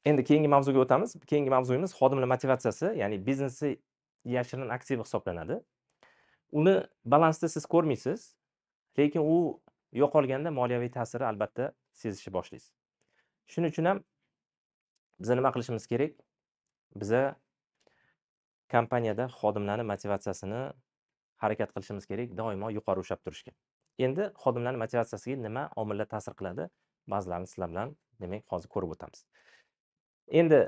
Endi keyingi mavzuga o'tamiz. Keyingi mavzuyimiz xodimlar motivatsiyasi, ya'ni biznesni yashirin aktivi hisoblanadi. Uni balansda siz ko'rmaysiz, lekin u yo'qolganda moliyaviy ta'siri albatta sezishni boshlaysiz. Shuning uchun ham biz nima qilishimiz kerak? Biza kompaniyada xodimlarning motivatsiyasini harakat qilishimiz kerak, doimo yuqori ushlab turishga. Endi xodimlarning motivatsiyasiga nima omillar ta'sir qiladi? Ba'zilarini sizlar bilan demak hozir ko'rib o'tamiz. Endi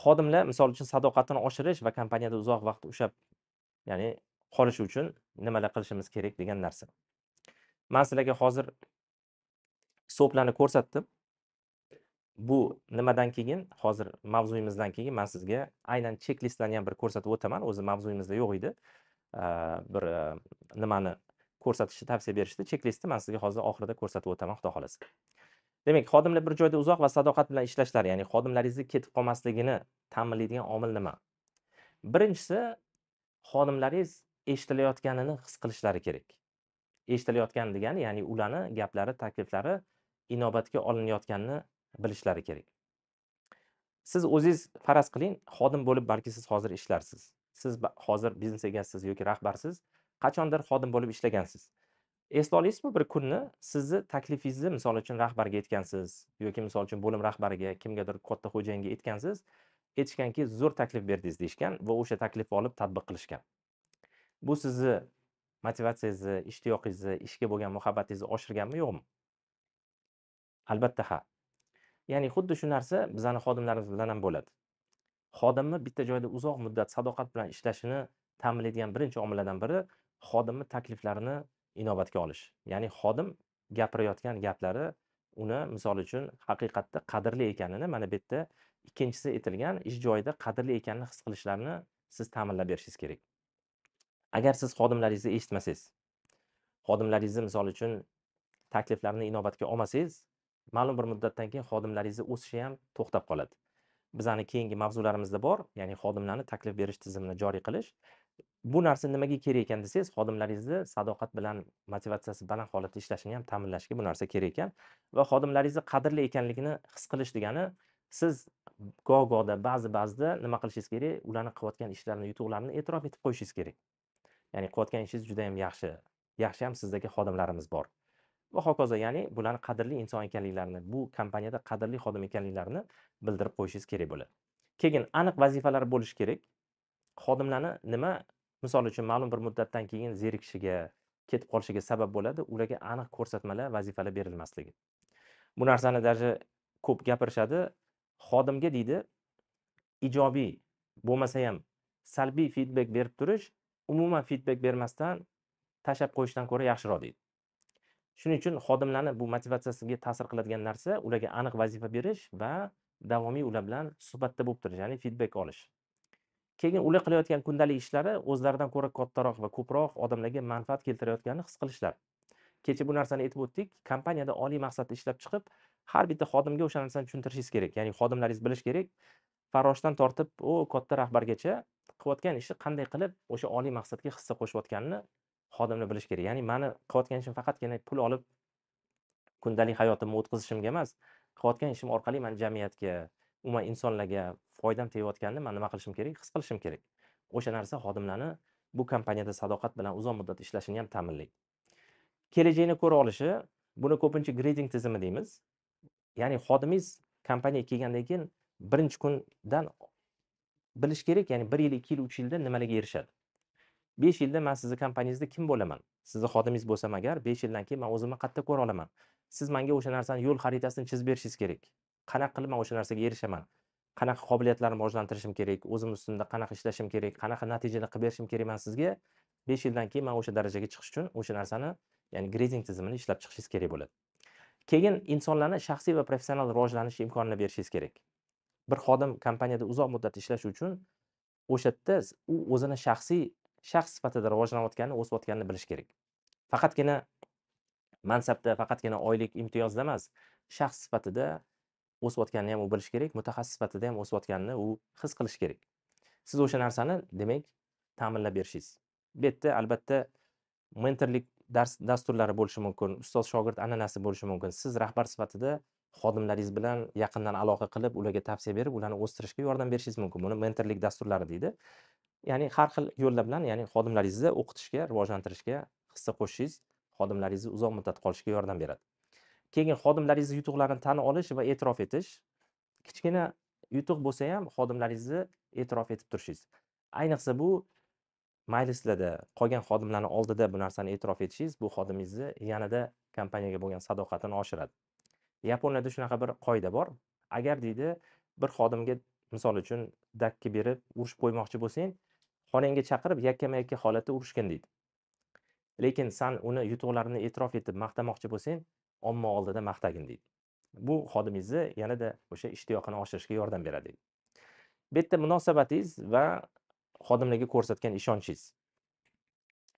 xodimlar misol uchun sadoqatini oshirish va kompaniyada uzoq vaqt ushlab, ya'ni qolishi uchun nimalar qilishimiz kerak degan narsa. Men sizlarga hozir hisoblarni ko'rsatdim. Bu nimadan keyin, hozir mavzuyimizdan keyin men sizga aynan checklistlarni ham bir ko'rsatib o'taman. O'zi mavzuyimizda yo'q edi. Bir nimani ko'rsatishni tavsiya berishdi. Checklistni men sizga hozir oxirida ko'rsatib o'taman, xudo xolasa. Demak, xodimlar bir joyda uzoq va sadoqat bilan ishlashlari, ya'ni xodimlaringizni ketib qolmasligini ta'minlaydigan omil nima? Birinchisi, xodimlaringiz eshitilayotganini his qilishlari kerak. Eshitilayotgan degani, ya'ni ularni gaplari, takliflari inobatga olinayotganini bilishlari kerak. Siz o'zingiz faraz qiling, xodim bo'lib balki siz hozir ishlarsiz. Siz hozir biznes egasisiz yoki rahbarsiz, qachondir xodim bo'lib ishlagansiz. Eslaysizmi bir kunni sizni taklifingizni misol uchun rahbarga aytgansiz yoki misol uchun bo'lim rahbariga, kimgadir katta xo'jayinga aytgansiz, aytishganki zo'r taklif berdingiz deyishgan va o'sha taklifni olib tatbiq qilishgan. Bu sizni motivatsiyangizni, ishtiyoqingizni, ishga bo'lgan muhabbatingizni oshirganmi, yo'qmi? Albatta ha. Ya'ni xuddi shu narsa bizning xodimlarimiz bilan ham bo'ladi. Xodimni bitta joyda uzoq muddat sadoqat bilan ishlashini ta'minlaydigan birinchi omillardan biri xodimni takliflarini inobatga olish. Ya'ni xodim gapirayotgan gaplari uni misol uchun haqiqatda qadrli ekanini, mana bu yerda ikkinchisi aytilgan ish joyida qadrli ekanini his qilishlarini siz ta'minlab berishingiz kerak. Agar siz xodimlaringizni eshitmasangiz, xodimlaringizni misol uchun takliflarini inobatga olmasangiz, ma'lum bir muddatdan keyin xodimlaringizni o'sishi ham to'xtab qoladi. Bizning keyingi mavzularimizda bor, ya'ni xodimlarni taklif berish tizimini joriy qilish. Bu narsa nimaga kerak ekan desangiz, xodimlaringizni sadoqat bilan motivatsiyasi baland holatda ishlashini ham ta'minlashga bu narsa kerak ekan va xodimlaringizni qadrli ekanligini his qilish degani siz goh-gohda, ba'zi-ba'zida nima qilishingiz kerak? Ularni qilayotgan ishlarini, yutuqlarini e'tirof etib qo'yishingiz kerak. Ya'ni qilayotgan ishingiz juda ham yaxshi. Yaxshi ham sizdagi xodimlarimiz bor. Va hokazo, ya'ni bularni qadrli inson ekanliklarini, bu kompaniyada qadrli xodim ekanliklarini bildirib qo'yishingiz kerak bo'ladi. Keyin aniq vazifalar bo'lishi kerak. Xodimlarni nima, misol uchun ma'lum bir muddatdan keyin zerikishiga, ketib qolishiga sabab bo'ladi, ularga aniq ko'rsatmalar, vazifalar berilmasligi. Bu narsani даже ko'p gapirishadi. Xodimga deydi, ijobiy bo'lmasa ham salbiy feedback berib turish, umuman feedback bermasdan tashlab qo'yishdan ko'ra yaxshiroq deydi. Shuning uchun xodimlarni bu motivatsiyasiga ta'sir qiladigan narsa ularga aniq vazifa berish va davomiy ular bilan suhbatda bo'lib turish, ya'ni feedback olish. Keyin ular qilayotgan kundalik ishlari o'zlaridan ko'ra kattaroq va ko'proq odamlarga manfaat keltirayotganini his qilishlar. Kecha bu narsani aytib o'tdik, kompaniyada oliy maqsadni ishlab chiqib, har bitta xodimga o'sha narsani tushuntirishingiz kerak. Ya'ni xodimlaringiz bilish kerak, farroshdan tortib u katta rahbargacha qilayotgan ishi qanday qilib o'sha oliy maqsadga hissa qo'shayotganini xodimlar bilish kerak. Ya'ni meni qilayotgan ishim faqatgina pul olib kundalik hayotimni o'tkazishimga emas, qilayotgan ishim orqali men jamiyatga, umuman insonlarga foydam tegayotganini men nima qilishim kerak, his qilishim kerak. O'sha narsa xodimlarni bu kompaniyada sadoqat bilan uzoq muddat ishlashini ham ta'minlaydi. Kelajakni ko'ra olishi, buni ko'pincha grading tizimi deymiz. Ya'ni xodimingiz kompaniyaga kelgandan keyin birinchi kundan bilish kerak, ya'ni 1 yil, 2 yil, 3 yilda nimalarga erishadi. 5 yilda men sizni kompaniyangizda kim bo'laman? Sizni xodimingiz bo'lsam agar 5 yildan keyin men o'zimni qayerda ko'ra olaman? Siz menga o'sha narsani yo'l xaritasini chizib berishingiz kerak. Qanaqa qilib men o'sha narsaga erishaman? Qanaqa qobiliyatlarimni rivojlantirishim kerak? O'zim ustimda qanaqa ishlashim kerak? Qanaqa natijalar qilib berishim kerak men sizga? 5 yildan keyin men o'sha darajaga chiqish uchun o'sha narsani, ya'ni grading tizimini ishlab chiqishingiz kerak bo'ladi. Keyin insonlarni shaxsiy va professional rivojlanish imkonini berishingiz kerak. Bir xodim kompaniyada uzoq muddat ishlashi uchun o'sha yerda u o'zini shaxsiy shaxs sifatida rivojlanayotganini, o'sayotganini bilish kerak. Faqatgina mansabda, faqatgina oylik imtiyozda emas, shaxs sifatida o'sayotganini ham u bilish kerak, mutaxassis sifatida ham o'sayotganini u his qilish kerak. Siz o'sha narsani, demak, ta'minlab berishingiz. Bu yerda albatta mentorlik dars dasturlari bo'lishi mumkin, ustoz shogird an'anasi bo'lishi mumkin. Siz rahbar sifatida Xodimlaringiz bilan yaqindan aloqa qilib, ularga tavsiya berib, ularni o'stirishga yordam berishingiz mumkin. Buni mentorlik dasturlari deydi. Ya'ni har xil yo'llar bilan, ya'ni xodimlaringizni o'qitishga, rivojlantirishga hissa qo'shishingiz xodimlaringizni uzoq muddat qolishiga yordam beradi. Keyin xodimlaringizni yutuqlarini tan olish va e'tirof etish. Kichkina yutuq bo'lsa ham xodimlaringizni e'tirof etib turishingiz. Ayniqsa bu majlislarda qolgan xodimlarning oldida bu narsani e'tirof etishingiz bu xodimingizni yanada kompaniyaga bo'lgan sadoqatini oshiradi. Yaponiyada shunaqa bir qoida bor. Agar deydi bir xodimga misol uchun dakki berib urushib qo'ymoqchi bo'lsang, xonangga chaqirib yakkama-yakka holatda urushgin deydi. Lekin san uni yutuqlarini e'tirof etib maqtamoqchi bo'lsang, omma oldida maqtagin deydi. Bu xodimingizni yanada o'sha ishtiyoqini oshirishga yordam beradi deydi. Bu yerda munosabatingiz va xodimlarga ko'rsatgan ishonchingiz.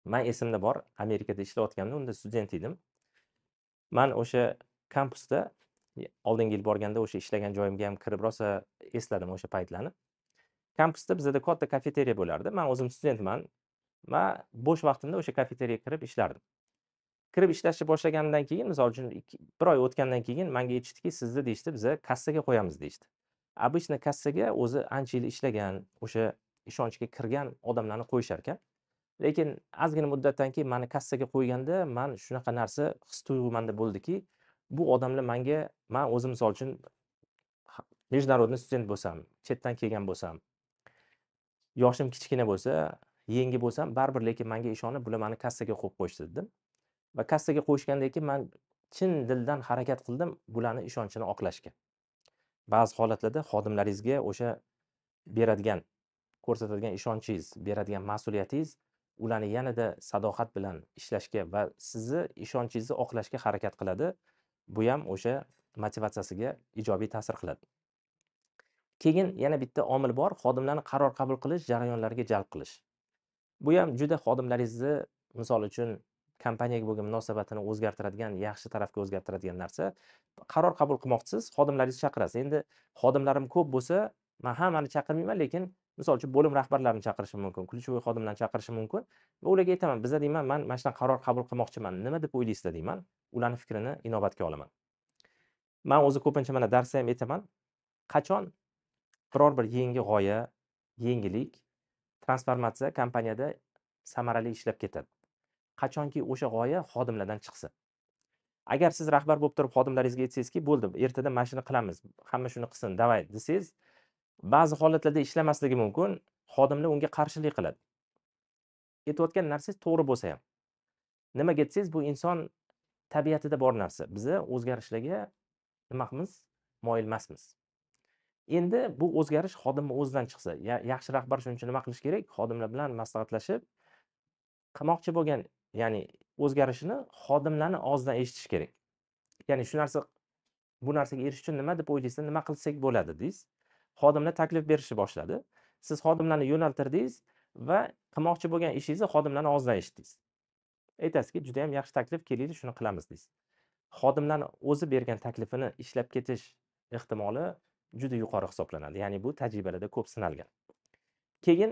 Men esimda bor, Amerikada ishlayotganimda, unda student edim. Men o'sha kampusda oldingi yil borganda o'sha ishlagan joyimga ham kirib rosa esladim o'sha paytlarni. Kampusda bizada katta kafeteriya bo'lardi. Men o'zim studentman. Men bo'sh vaqtimda o'sha kafeteriyaga kirib ishlardim. Kirib ishlashni boshlaganimdan keyin, misol uchun bir oy o'tgandan keyin menga aytishdiki, sizni deyishdi, biza kassaga qo'yamiz deyishdi. Обычно kassaga o'zi ancha yil ishlagan, o'sha ishonchga kirgan odamlarni qo'yishar ekan. Lekin ozgina muddatdan keyin meni kassaga qo'yganda men shunaqa narsa his tuyg'u menda bo'ldiki, bu odamlar menga, men o'zim misol uchun международный student bo'lsam, chetdan kelgan bo'lsam, yoshim kichkina bo'lsa, yengi bo'lsam, baribir lekin menga ishonib bular meni kassaga qo'yib qo'yishdi dedim. Va kassaga qo'yishgandan keyin men chin dildan harakat qildim bularni ishonchini oqlashga. Ba'zi holatlarda xodimlaringizga o'sha beradigan, ko'rsatadigan ishonchingiz, beradigan mas'uliyatingiz ularni yanada sadoqat bilan ishlashga va sizni ishonchingizni oqlashga harakat qiladi. Bu ham o'sha motivatsiyasiga ijobiy ta'sir qiladi. Keyin yana bitta omil bor, xodimlarni qaror qabul qilish jarayonlariga jalb qilish. Bu ham juda xodimlaringizni misol uchun kompaniyaga bo'lgan munosabatini o'zgartiradigan, yaxshi tarafga o'zgartiradigan narsa. Qaror qabul qilmoqchisiz, xodimlaringizni chaqirasiz. Endi xodimlarim ko'p bo'lsa, men hammani chaqirmayman, lekin misol uchun bo'lim rahbarlarini chaqirishim mumkin, ключевой xodimlarni chaqirishim mumkin va ularga aytaman, biza deyman, men mana shunaqa qaror qabul qilmoqchiman, nima deb o'ylaysizlar deyman, ularning fikrini inobatga olaman. Men o'zi ko'pincha mana darsda ham aytaman, qachon biror bir yangi g'oya, yangilik, transformatsiya kompaniyada samarali ishlab ketadi. Qachonki o'sha g'oya xodimlardan chiqsa. Agar siz rahbar bo'lib turib xodimlaringizga aytsangizki, bo'ldi, ertadan mana shuni qilamiz, hamma shuni qilsin, davay desangiz, ba'zi holatlarda ishlamasligi mumkin, xodimlar unga qarshilik qiladi. Aytayotgan narsangiz to'g'ri bo'lsa ham. Nimaga desangiz, bu inson tabiatida bor narsa. Biz o'zgarishlarga nima qilamiz? Moyil emasmiz. Endi bu o'zgarish xodimning o'zidan chiqsa, yaxshi rahbar shuning uchun nima qilish kerak? Xodimlar bilan maslahatlashib, qilmoqchi bo'lgan, ya'ni o'zgarishini xodimlarning og'zidan eshitish kerak. Ya'ni shu narsa, bu narsaga erishish uchun nima deb o'ylaysiz, nima qilsak bo'ladi deysiz. Xodimlar taklif berishni boshladi. Siz xodimlarni yo'naltirdingiz va qilmoqchi bo'lgan ishingizni xodimlarning og'zidan eshitdingiz. Aytasizki, juda ham yaxshi taklif, kelinglar, shuni qilamiz deysiz. Xodimlarning o'zi bergan taklifini ishlab ketish ehtimoli juda yuqori hisoblanadi. Ya'ni bu tajribalarda ko'p sinalgan. Keyin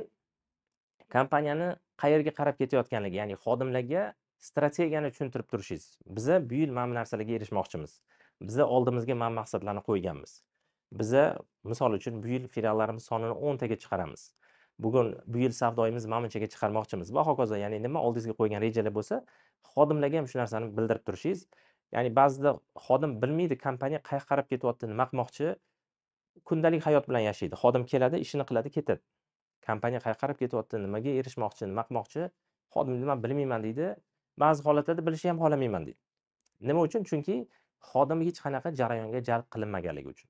kompaniyani qayerga qarab ketayotganligi, ya'ni xodimlarga strategiyani tushuntirib turishingiz. Biza bu yil mana bu narsalarga erishmoqchimiz. Biza oldimizga mana bu maqsadlarni qo'yganmiz. Biza misol uchun bu yil filiallarimiz sonini 10 taga chiqaramiz. Bugun bu yil savdoyimiz mana bunchaga chiqarmoqchimiz va hokazo. Ya'ni nima oldingizga qo'ygan rejalar bo'lsa, xodimlarga ham shu narsani bildirib turishingiz. Ya'ni ba'zida xodim bilmaydi kompaniya qayerga qarab ketyapti, nima qilmoqchi, kundalik hayot bilan yashaydi. Xodim keladi, ishini qiladi, ketadi. Kompaniya qayerga qarab ketyapti, nimaga erishmoqchi, nima qilmoqchi, xodim nima bilmayman deydi. Ba'zi holatlarda bilishni ham xohlamayman deydi. Nima uchun? Chunki xodim hech qanaqa jarayonga jalb qilinmaganligi uchun.